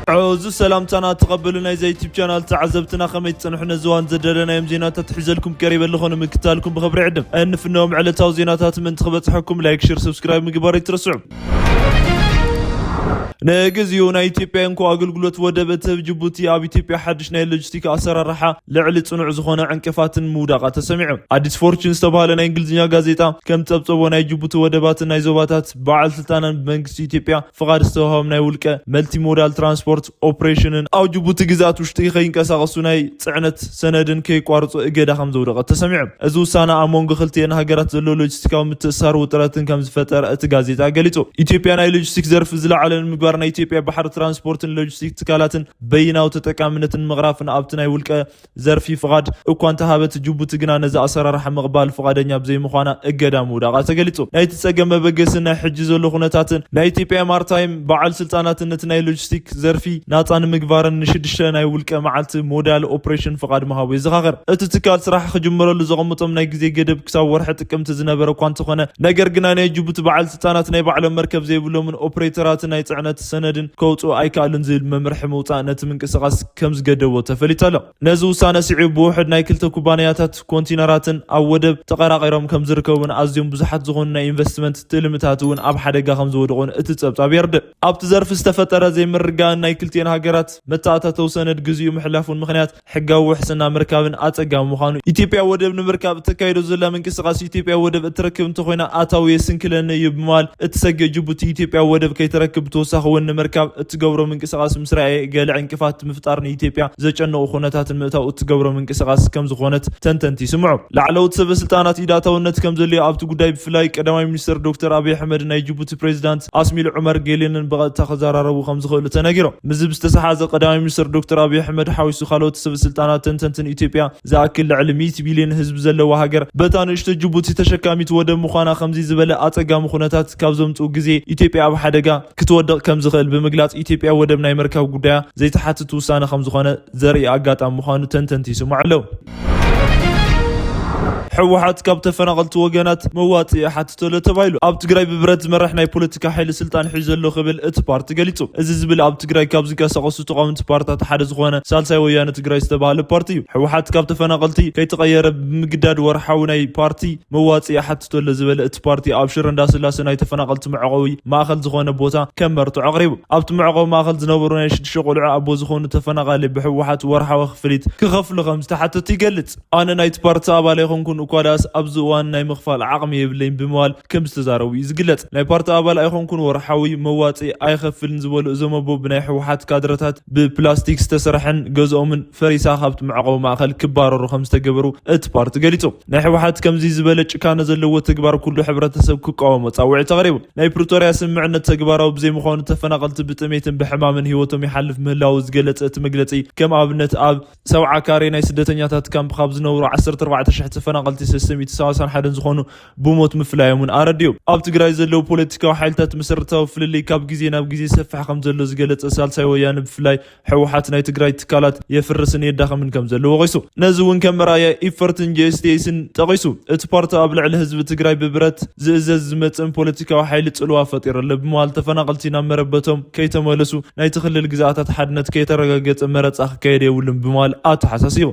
ዕዙዝ ሰላምታና ተቐበሉ ናይዛ ዩቲብ ቻናል ተዓዘብትና፣ ከመይ ትጸንሑ? ነዚ እዋን ዘዳለናዮም ዜናታት ሒዘልኩም ቀሪበ ኣለኹ፣ ንምክታልኩም ብኽብሪ ዕድም። እንፍነዎም ዕለታዊ ዜናታት ምእንቲ ክበጽሐኩም ላይክ፣ ሼር፣ ሰብስክራይብ ምግባር ኣይትረስዑ። ንግዚኡ ናይ ኢትዮጵያ እንኮ ኣገልግሎት ወደብ እትህብ ጅቡቲ ኣብ ኢትዮጵያ ሓድሽ ናይ ሎጂስቲክ ኣሰራርሓ ልዕሊ ጽኑዕ ዝኾነ ዕንቅፋትን ምውዳቓ ተሰሚዑ። ኣዲስ ፎርቹን ዝተባህለ ናይ እንግሊዝኛ ጋዜጣ ከም ጸብጸቦ ናይ ጅቡቲ ወደባትን ናይ ዞባታት በዓል ስልጣናን ብመንግስቲ ኢትዮጵያ ፍቓድ ዝተዋህቦም ናይ ውልቀ መልቲሞዳል ትራንስፖርት ኦፕሬሽንን ኣብ ጅቡቲ ግዝኣት ውሽጢ ከይንቀሳቐሱ ናይ ጽዕነት ሰነድን ከይቋርጹ እገዳ ከም ዘውደቐ ተሰሚዑ። እዚ ውሳነ ኣብ መንጎ ክልቲኤን ሃገራት ዘሎ ሎጂስቲካዊ ምትእስሳር ውጥረትን ከም ዝፈጠረ እቲ ጋዜጣ ገሊጹ። ኢትዮጵያ ናይ ሎጂስቲክ ዘርፊ ዝለዓለ ንምግባር ናይ ኢትዮጵያ ባሕሪ ትራንስፖርትን ሎጂስቲክ ትካላትን በይናዊ ተጠቃምነትን ምቕራፍን ኣብቲ ናይ ውልቀ ዘርፊ ፍቓድ እኳ እንተሃበት፣ ጅቡቲ ግና ነዚ ኣሰራርሓ ምቕባል ፍቓደኛ ብዘይምዃና እገዳ ምውዳቓ ተገሊጹ። ናይቲ ጸገም መበገስን ናይ ሕጂ ዘሎ ኩነታትን ናይ ኢትዮጵያ ማርታይም በዓል ስልጣናትን ነቲ ናይ ሎጂስቲክ ዘርፊ ናጻ ንምግባርን ንሽዱሽተ ናይ ውልቀ መዓልቲ ሞዳል ኦፕሬሽን ፍቓድ ምሃቡ የዘኻኽር። እቲ ትካል ስራሕ ክጅምረሉ ዘቐምጦም ናይ ግዜ ገደብ ክሳብ ወርሒ ጥቅምቲ ዝነበረ እኳ እንተኾነ፣ ነገር ግና ናይ ጅቡቲ በዓል ስልጣናት ናይ ባዕሎም መርከብ ዘይብሎምን ኦፕሬተራት ናይ ጽዕነት ሰነድን ከውጽኡ ኣይከኣሉን ዝብል መምርሒ ምውጻእ ነቲ ምንቅስቓስ ከም ዝገደቦ ተፈሊጡ ኣሎ። ነዚ ውሳነ ስዒቡ ብውሕድ ናይ ክልተ ኩባንያታት ኮንቲነራትን ኣብ ወደብ ተቐራቒሮም ከም ዝርከቡን ኣዝዮም ብዙሓት ዝኾኑ ናይ ኢንቨስትመንት ትልምታት እውን ኣብ ሓደጋ ከም ዝወደቑን እቲ ጸብጻብ የርድእ። ኣብቲ ዘርፊ ዝተፈጠረ ዘይምርግጋእን ናይ ክልቲኤን ሃገራት መተኣታተዊ ሰነድ ግዚኡ ምሕላፉን ምኽንያት ሕጋዊ ውሕስና ምርካብን ኣጸጋሚ ምዃኑ፣ ኢትዮጵያ ወደብ ንምርካብ እተካይዶ ዘላ ምንቅስቓስ ኢትዮጵያ ወደብ እትረክብ እንተኾይና ኣታዊ የስንክለኒ እዩ ብምባል እትሰግእ ጅቡቲ ኢትዮጵያ ወደብ ከይትረክብ ብተወሳኺ እውን ንምርካብ እትገብሮ ምንቅስቓስ ምስ ረኣየ ገለ ዕንቅፋት ምፍጣር ንኢትዮጵያ ዘጨንቑ ኩነታት ንምእታው እትገብሮ ምንቅስቓስ ከም ዝኾነት ተንተንቲ ይስምዑ። ላዕለዎት ሰበ ስልጣናት ኢድ ኣእታውነት ከም ዘድልዮ ኣብቲ ጉዳይ ብፍላይ ቀዳማይ ሚኒስትር ዶክተር ኣብይ ኣሕመድ ናይ ጅቡቲ ፕሬዚዳንት ኣስሚል ዑመር ጌሌንን ብቐጥታ ክዘራረቡ ከም ዝኽእሉ ተነጊሮም። ምስዚ ብዝተሰሓዘ ቀዳማይ ሚኒስትር ዶክተር ኣብይ ኣሕመድ ሓዊሱ ካልኦት ሰበ ስልጣናት ተንተንትን ኢትዮጵያ ዝኣክል ልዕሊ ሚእቲ ቢልዮን ህዝቢ ዘለዋ ሃገር በታ ንእሽቶ ጅቡቲ ተሸካሚት ወደብ ምዃና ከምዚ ዝበለ ኣጸጋሚ ኩነታት ካብ ዘምጽኡ ግዜ ኢትዮጵያ ኣብ ሓደጋ ክትወድቕ ከም ዝኽእል ብምግላጽ ኢትዮጵያ ወደብ ናይ ምርካብ ጉዳያ ዘይተሓትት ውሳነ ከም ዝኾነ ዘርኢ ኣጋጣሚ ምዃኑ ተንተንቲ ይስምዑ ኣለዉ። ህወሓት ካብ ተፈናቐልቲ ወገናት መዋጽኢ ይሓትት ኣሎ ተባሂሉ። ኣብ ትግራይ ብብረት ዝመራሕ ናይ ፖለቲካ ሓይሊ ስልጣን ሒዙ ዘሎ ክብል እቲ ፓርቲ ገሊጹ። እዚ ዝብል ኣብ ትግራይ ካብ ዝንቀሳቐሱ ተቓወምቲ ፓርትታት ሓደ ዝኾነ ሳልሳይ ወያነ ትግራይ ዝተባህለ ፓርቲ እዩ። ህወሓት ካብ ተፈናቐልቲ ከይተቐየረ ብምግዳድ ወርሓዊ ናይ ፓርቲ መዋጽኢ ይሓትት ኣሎ ዝበለ እቲ ፓርቲ ኣብ ሽረ እንዳስላሴ ናይ ተፈናቐልቲ መዕቆቢ ማእኸል ዝኾነ ቦታ ከም መርትዖ ኣቕሪቡ። ኣብቲ መዕቆቢ ማእኸል ዝነበሩ ናይ ሽዱሽተ ቆልዑ ኣቦ ዝኾኑ ተፈናቓሊ ብህወሓት ወርሓዊ ክፍሊት ክኸፍሉ ከም ዝተሓተቱ ይገልጽ። ኣነ ናይቲ ፓርቲ ኣባል ኣይኮንኩን እኳ ደኣስ ኣብዚ እዋን ናይ ምኽፋል ዓቕሚ የብለይን ብምባል ከም ዝተዛረቡ እዩ ዝግለጽ። ናይ ፓርቲ ኣባል ኣይኮንኩን፣ ወርሓዊ መዋጽኢ ኣይኸፍልን ዝበሉ እዞም ኣቦ ብናይ ህወሓት ካድረታት ብፕላስቲክ ዝተሰርሐን ገዝኦምን ፈሪሳ ካብቲ መዕቆቢ ማእኸል ክባረሩ ከም ዝተገበሩ እቲ ፓርቲ ገሊጹ። ናይ ህወሓት ከምዚ ዝበለ ጭካነ ዘለዎ ተግባር ኩሉ ሕብረተሰብ ክቃወሞ ጻውዒት ኣቕሪቡ። ናይ ፕሪቶርያ ስምምዕነት ተግባራዊ ብዘይምዃኑ ተፈናቐልቲ ብጥሜትን ብሕማምን ህይወቶም ይሓልፍ ምህላዉ ዝገለጸ እቲ መግለጺ ከም ኣብነት ኣብ ሰብዓ ካሬ ናይ ስደተኛታት ካምፕ ካብ ዝነብሩ ዓሰርተ ኣርባዕተ ሽሕ ተፈናቐልቲ ሰለስተ ሚእቲ ሰላሳን ሓደን ዝኾኑ ብሞት ምፍላዮም እውን ኣረዲኡ። ኣብ ትግራይ ዘለዉ ፖለቲካዊ ሓይልታት መሰረታዊ ፍልልይ ካብ ግዜ ናብ ግዜ ይሰፍሕ ከም ዘሎ ዝገለጸ ሳልሳይ ወያነ ብፍላይ ህወሓት ናይ ትግራይ ትካላት የፍርስን የዳኽምን ከም ዘሎ ወቒሱ። ነዚ እውን ከም መርኣያ ኢፈርትን ጂ ኤስ ቲ ኤስን ጠቒሱ። እቲ ፓርቲ ኣብ ልዕሊ ህዝቢ ትግራይ ብብረት ዝእዘዝ ዝመጽእን ፖለቲካዊ ሓይሊ ጽልዋ ፈጢሩ ኣሎ ብምባል ተፈናቐልቲ ናብ መረበቶም ከይተመለሱ ናይቲ ክልል ግዝኣታት ሓድነት ከይተረጋገጸ መረጻ ክካየድ የብሉን ብምባል ኣተሓሳሲቡ።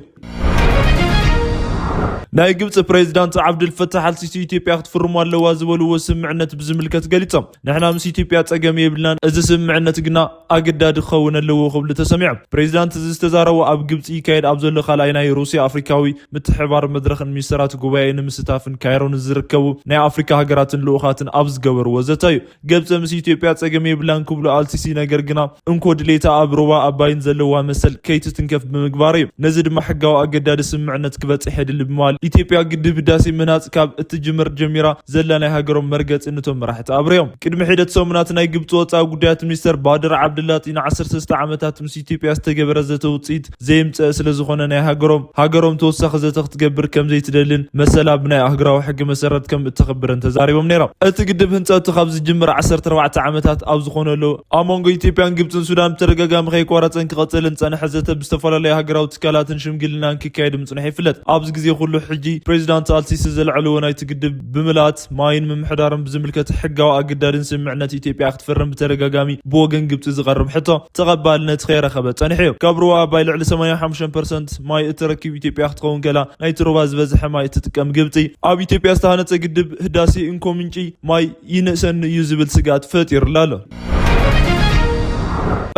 ናይ ግብፂ ፕሬዚዳንት ዓብዱልፈታሕ ኣልሲሲ ኢትዮጵያ ክትፍርሞ ኣለዋ ዝበልዎ ስምምዕነት ብዝምልከት ገሊፆም። ንሕና ምስ ኢትዮጵያ ፀገም የብልናን፣ እዚ ስምምዕነት ግና ኣገዳዲ ክኸውን ኣለዎ ክብሉ ተሰሚዖም። ፕሬዚዳንት እዚ ዝተዛረቡ ኣብ ግብፂ ይካየድ ኣብ ዘሎ ካልኣይ ናይ ሩሲያ ኣፍሪካዊ ምትሕባር መድረኽን ሚኒስትራት ጉባኤ ንምስታፍን ካይሮ ንዝርከቡ ናይ ኣፍሪካ ሃገራትን ልኡኻትን ኣብ ዝገበርዎ ዘተ እዩ። ግብፂ ምስ ኢትዮጵያ ፀገም የብላን ክብሉ ኣልሲሲ፣ ነገር ግና እንኮ ድሌታ ኣብ ሩባ ኣባይን ዘለዋ መሰል ከይትትንከፍ ብምግባር እዩ። ነዚ ድማ ሕጋዊ ኣገዳዲ ስምምዕነት ክበፅሕ የድሊ ብምባል፣ ኢትዮጵያ ግድብ ህዳሴ ምህናፅ ካብ እትጅምር ጀሚራ ዘላ ናይ ሃገሮም መርገፂ ነቶም መራሕቲ ኣብሪዮም። ቅድሚ ሒደት ሰሙናት ናይ ግብፂ ወፃኢ ጉዳያት ሚኒስተር ባድር ዓብድላጢ ንዓሰርተ ሰለስተ ዓመታት ምስ ኢትዮጵያ ዝተገበረ ዘተ ውፅኢት ዘይምፀአ ስለ ዝኾነ ናይ ሃገሮም ሃገሮም ተወሳኺ ዘተ ክትገብር ከም ዘይትደልን መሰላ ብናይ ኣህጉራዊ ሕጊ መሰረት ከም እተኽብርን ተዛሪቦም ነይሮም። እቲ ግድብ ህንፀቱ ካብ ዝጅምር ዓሰርተ ኣርባዕተ ዓመታት ኣብ ዝኾነሉ፣ ኣብ መንጎ ኢትዮጵያን ግብፅን ሱዳን ብተደጋጋሚ ከይቋረፀን ክቐፅልን ዝፀንሐ ዘተ ብዝተፈላለዩ ሃገራዊ ትካላትን ሽምግልናን ክካየድ ምፅንሑ ይፍለጥ። ኣብዚ ግዜ ኩሉ ሕጂ ፕሬዚዳንት ኣልሲሲ ዘልዐልዎ ናይቲ ግድብ ብምልኣት ማይን ምምሕዳርን ብዝምልከት ሕጋዊ ኣገዳድን ስምምዕነት ኢትዮጵያ ክትፈርም ብተደጋጋሚ ብወገን ግብፂ ዝቐ ዘቕርብ ሕቶ ተቐባልነት ከይረኸበ ጸኒሑ እዩ። ካብ ሩባ ኣባይ ልዕሊ ሰማንያ ሓሙሽተ ፐርሰንት ማይ እትረክብ ኢትዮጵያ ክትኸውን ከላ፣ ናይቲ ሩባ ዝበዝሐ ማይ እትጥቀም ግብጺ፣ ኣብ ኢትዮጵያ ዝተሃነጸ ግድብ ህዳሴ እንኮ ምንጪ ማይ ይንእሰኒ እዩ ዝብል ስግኣት ፈጢሩላ ኣሎ።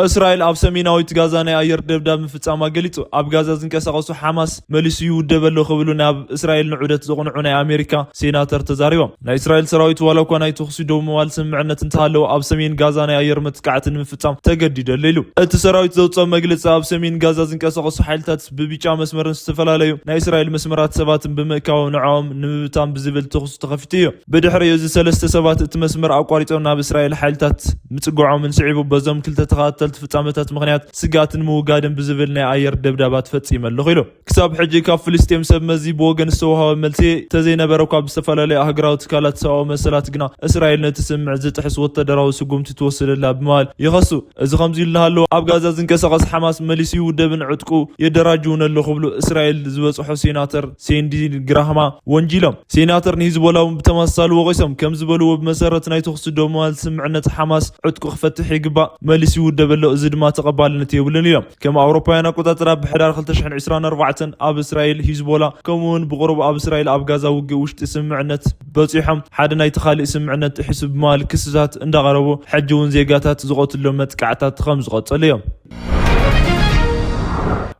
እስራኤል ኣብ ሰሜናዊት ጋዛ ናይ ኣየር ደብዳብ ምፍጻማ ገሊጹ። ኣብ ጋዛ ዝንቀሳቐሱ ሓማስ መሊሱ ይውደብ ኣሎ ክብሉ ናብ እስራኤል ንዑደት ዘቕንዑ ናይ ኣሜሪካ ሴናተር ተዛሪቦም። ናይ እስራኤል ሰራዊት ዋላ እኳ ናይ ተኹሲ ደው ምባል ስምምዕነት እንተሃለወ፣ ኣብ ሰሜን ጋዛ ናይ ኣየር መጥቃዕቲ ንምፍጻም ተገዲዱ ኣሎ ኢሉ። እቲ ሰራዊት ዘውፅኦ መግለፂ፣ ኣብ ሰሜን ጋዛ ዝንቀሳቐሱ ሓይልታት ብቢጫ መስመርን ዝተፈላለዩ ናይ እስራኤል መስመራት ሰባትን ብምእካቦም ንዕኦም ንምብታን ብዝብል ተኹሲ ተኸፊቱ እዩ። ብድሕሪኡ እዚ ሰለስተ ሰባት እቲ መስመር ኣቋሪጾም ናብ እስራኤል ሓይልታት ምጽግዖምን ስዒቡ፣ በዞም ክልተ ተኸታተልቲ ፍጻመታት ምኽንያት ስግኣትን ምውጋድን ብዝብል ናይ ኣየር ደብዳባት ፈጺመ ኣለኹ ኢሉ። ክሳብ ሕጂ ካብ ፍልስጤም ሰብ መዚ ብወገን ዝተዋህበ መልሲ ተዘይነበረ እኳ፣ ብዝተፈላለዩ ኣህጉራዊ ትካላት ሰብኣዊ መሰላት ግና እስራኤል ነቲ ስምምዕ ዝጥሕስ ወታደራዊ ስጉምቲ ትወስድ ኣላ ብምባል ይኸሱ። እዚ ከምዚ ኢሉ እናሃለወ፣ ኣብ ጋዛ ዝንቀሳቐስ ሓማስ መሊሱ ይውደብን ዕጥቁ የደራጅውን ኣሎ ክብሉ እስራኤል ዝበጽሖ ሴናተር ሴንዲ ግራህማ ወንጂሎም። ሴናተር ንሂዝቦላ እውን ብተመሳሳሊ ወቒሶም። ከም ዝበልዎ፣ ብመሰረት ናይ ተኹሲ ደው ምባል ስምምዕነት ሓማስ ዕጥቁ ክፈትሕ ይግባእ፣ መሊሱ ይውደብ ኣሎ፣ እዚ ድማ ተቐባልነት የብሉን ኢሎም። ከም ኣውሮፓውያን ኣቆጻጽራ ብሕዳር ክልተ ሽሕን ዕስራን ኣርባዕተን ኣብ እስራኤል ሂዝቦላ፣ ከምኡ እውን ብቕሩብ ኣብ እስራኤል ኣብ ጋዛ ውግእ ውሽጢ ስምምዕነት በጺሖም፣ ሓደ ናይቲ ካልእ ስምምዕነት ጥሒሱ ብምባል ክስታት እንዳቐረቡ፣ ሕጂ እውን ዜጋታት ዝቐትሎም መጥቃዕታት ከም ዝቐጸሉ እዮም።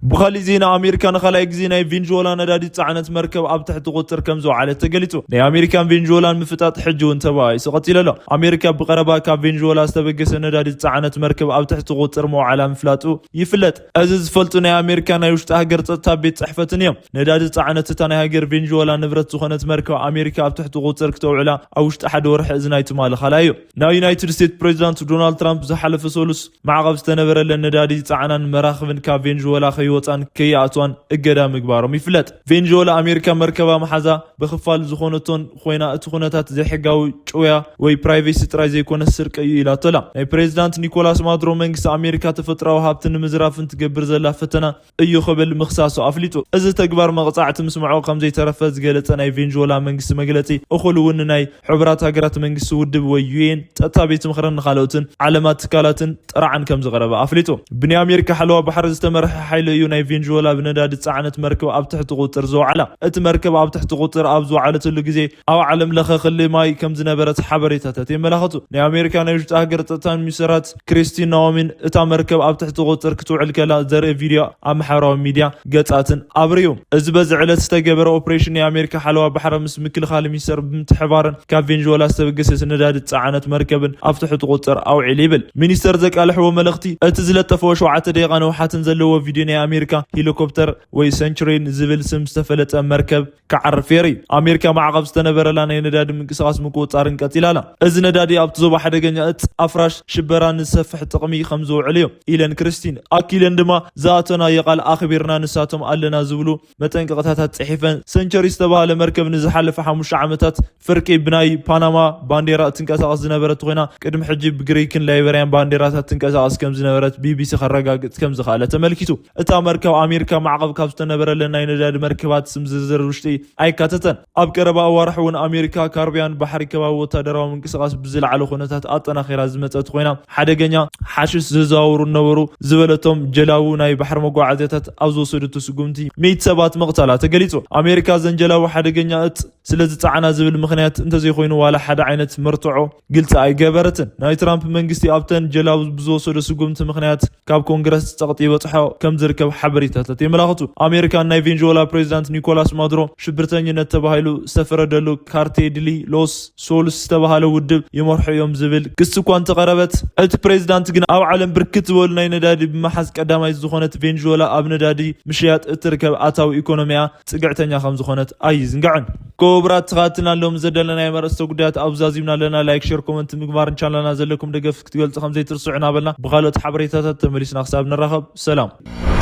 ብኻሊእ ዜና፣ ኣሜሪካ ንኻልኣይ ግዜ ናይ ቬንዙዌላ ነዳዲ ዝጸዓነት መርከብ ኣብ ትሕቲ ቁጽጥር ከም ዘውዓለት ተገሊጹ። ናይ ኣሜሪካን ቬንዙዌላን ምፍጣጥ ሕጂ እውን ተባኢሱ ቀጺሉ ኣሎ። ኣሜሪካ ብቐረባ ካብ ቬንዙዌላ ዝተበገሰ ነዳዲ ዝጸዓነት መርከብ ኣብ ትሕቲ ቁጽጥር መውዓላ ምፍላጡ ይፍለጥ። እዚ ዝፈልጡ ናይ ኣሜሪካ ናይ ውሽጢ ሃገር ጸጥታ ቤት ጽሕፈትን እዮም። ነዳዲ ዝጸዓነት እታ ናይ ሃገር ቬንዙዌላ ንብረት ዝኾነት መርከብ ኣሜሪካ ኣብ ትሕቲ ቁጽጥር ክተውዕላ ኣብ ውሽጢ ሓደ ወርሒ፣ እዚ ናይ ትማሊ ካልኣይ እዩ። ናይ ዩናይትድ ስቴትስ ፕሬዚዳንት ዶናልድ ትራምፕ ዝሓለፈ ሰሉስ ማዕቐብ ዝተነበረለን ነዳዲ ዝጸዓናን መራኽብን ካብ ቬንዙዌላ ከይወጻን ከይኣትዋን እገዳ ምግባሮም ይፍለጥ። ቬንዙዌላ ኣሜሪካ መርከባ መሓዛ ብኽፋል ዝኾነቶን ኮይና፣ እቲ ኩነታት ዘይሕጋዊ ጭውያ ወይ ፕራይቬሲ ጥራይ ዘይኮነ ስርቂ እዩ ኢላቶላ። ናይ ፕሬዚዳንት ኒኮላስ ማዱሮ መንግስቲ ኣሜሪካ ተፈጥሮኣዊ ሃብቲ ንምዝራፍን ትገብር ዘላ ፈተና እዩ ክብል ምኽሳሱ ኣፍሊጡ። እዚ ተግባር መቕጻዕቲ ምስምዖ ከም ዘይተረፈ ዝገለጸ ናይ ቬንዙዌላ መንግስቲ መግለጺ፣ እኹል እውን ንናይ ሕቡራት ሃገራት መንግስቲ ውድብ ወይ ዩ ኤን ጸጥታ ቤት ምኽርን ንኻልኦትን ዓለማት ትካላትን ጥርዓን ከም ዝቐረበ ኣፍሊጡ። ብናይ ኣሜሪካ ሓለዋ ባሕሪ ዝተመርሐ ሓይሊ እዩ ናይ ቬንዙዌላ ብነዳዲ ዝጸዓነት መርከብ ኣብ ትሕቲ ቁጽጥር ዘውዓላ። እቲ መርከብ ኣብ ትሕቲ ቁጽጥር ኣብ ዝወዓለትሉ ግዜ፣ ኣብ ዓለም ለኸ ክሊ ማይ ከም ዝነበረት ሓበሬታታት የመላኽቱ። ናይ ኣሜሪካ ናይ ውሽጢ ሃገር ጸጥታ ሚኒስትራት ክሪስቲን ናኦሚን እታ መርከብ ኣብ ትሕቲ ቁጽጥር ክትውዕል ከላ ዘርኢ ቪድዮ ኣብ ማሕበራዊ ሚድያ ገጻትን ኣብርዩ። እዚ በዚ ዕለት ዝተገበረ ኦፕሬሽን ናይ ኣሜሪካ ሓለዋ ባሕሪ ምስ ምክልኻል ሚኒስተር ብምትሕባርን ካብ ቬንዙዌላ ዝተበገሰት ነዳዲ ዝጸዓነት መርከብን ኣብ ትሕቲ ቁጽጥር ኣውዒሉ ይብል። ሚኒስተር ዘቃልሕዎ መልእኽቲ፣ እቲ ዝለጠፈዎ ሸውዓተ ደቂቓ ንውሓትን ዘለዎ ቪድዮ ናይ ኣሜሪካ ሄሊኮፕተር ወይ ሰንቹሪን ዝብል ስም ዝተፈለጠ መርከብ ክዓርፍ የርኢ። ኣሜሪካ ማዕቐብ ዝተነበረላ ናይ ነዳዲ ምንቅስቓስ ምቁጽጻርን ቀጺላ ኣላ። እዚ ነዳዲ ኣብቲ ዞባ ሓደገኛ እጽ ኣፍራሽ ሽበራ ንዝሰፍሕ ጥቕሚ ከም ዝውዕል እዩ ኢለን ክሪስቲን። ኣኪለን ድማ፣ ዝኣተናዮ ቃል ኣኽቢርና፣ ንሳቶም ኣለና ዝብሉ መጠንቀቕታታት ጽሒፈን። ሰንቸሪ ዝተባህለ መርከብ ንዝሓለፈ ሓሙሽተ ዓመታት ፍርቂ ብናይ ፓናማ ባንዴራ እትንቀሳቐስ ዝነበረት ኮይና፣ ቅድሚ ሕጂ ብግሪክን ላይበርያን ባንዴራታት ትንቀሳቐስ ከም ዝነበረት ቢ ቢ ሲ ከረጋግጽ ከም ዝኸኣለ ተመልኪቱ። እታ መርከብ ኣሜሪካ ማዕቐብ ካብ ዝተነበረለን ናይ ነዳዲ መርከባት ስም ዝርዝር ውሽጢ ኣይካተተን። ኣብ ቀረባ ኣዋርሕ እውን ኣሜሪካ ካርቢያን ባሕሪ ከባቢ ወታደራዊ ምንቅስቓስ ብዝለዓለ ኩነታት ኣጠናኺራ ዝመጸት ኮይና፣ ሓደገኛ ሓሽሽ ዘዘዋውሩ ነበሩ ዝበለቶም ጀላቡ ናይ ባሕሪ መጓዓዝያታት ኣብ ዝወሰደቶ ስጉምቲ ሚእቲ ሰባት ምቕታላ ተገሊጹ። ኣሜሪካ ዘን ጀላቡ ሓደገኛ እጽ ስለ ዝጸዓና ዝብል ምኽንያት እንተዘይኮይኑ ዋላ ሓደ ዓይነት መርትዖ ግልጺ ኣይገበረትን። ናይ ትራምፕ መንግስቲ ኣብተን ጀላቡ ብዝወሰዶ ስጉምቲ ምኽንያት ካብ ኮንግረስ ጸቕጢ ይበጽሖ ከም ዝርከብ ሓበሬታታት የመላኽቱ። ኣሜሪካ ናይ ቬንዙዌላ ፕሬዚዳንት ኒኮላስ ማዱሮ ሽብርተኝነት ተባሂሉ ዝተፈረደሉ ካርቴ ድሊ ሎስ ሶልስ ዝተባህለ ውድብ ይመርሑ እዮም ዝብል ክሲ እኳ እንተቐረበት፣ እቲ ፕሬዚዳንት ግን ኣብ ዓለም ብርክት ዝበሉ ናይ ነዳዲ ብምሓዝ ቀዳማይ ዝኾነት ቬንዙዌላ ኣብ ነዳዲ ምሽያጥ እትርከብ ኣታዊ ኢኮኖሚያ ጽግዕተኛ ከም ዝኾነት ኣይዝንጋዕን። ክቡራት ተኸታተልቲ፣ ሎም ዘዳለናዮም ኣርእስተ ጉዳያት ኣብዚ ዛዚምና ኣለና። ላይክ፣ ሼር፣ ኮመንት ምግባርን ቻናልና ዘለኩም ደገፍ ክትገልጹ ከም ዘይትርስዑ እናበልና፣ ብኻልኦት ሓበሬታታት ተመሊስና ክሳብ ንራኸብ፣ ሰላም።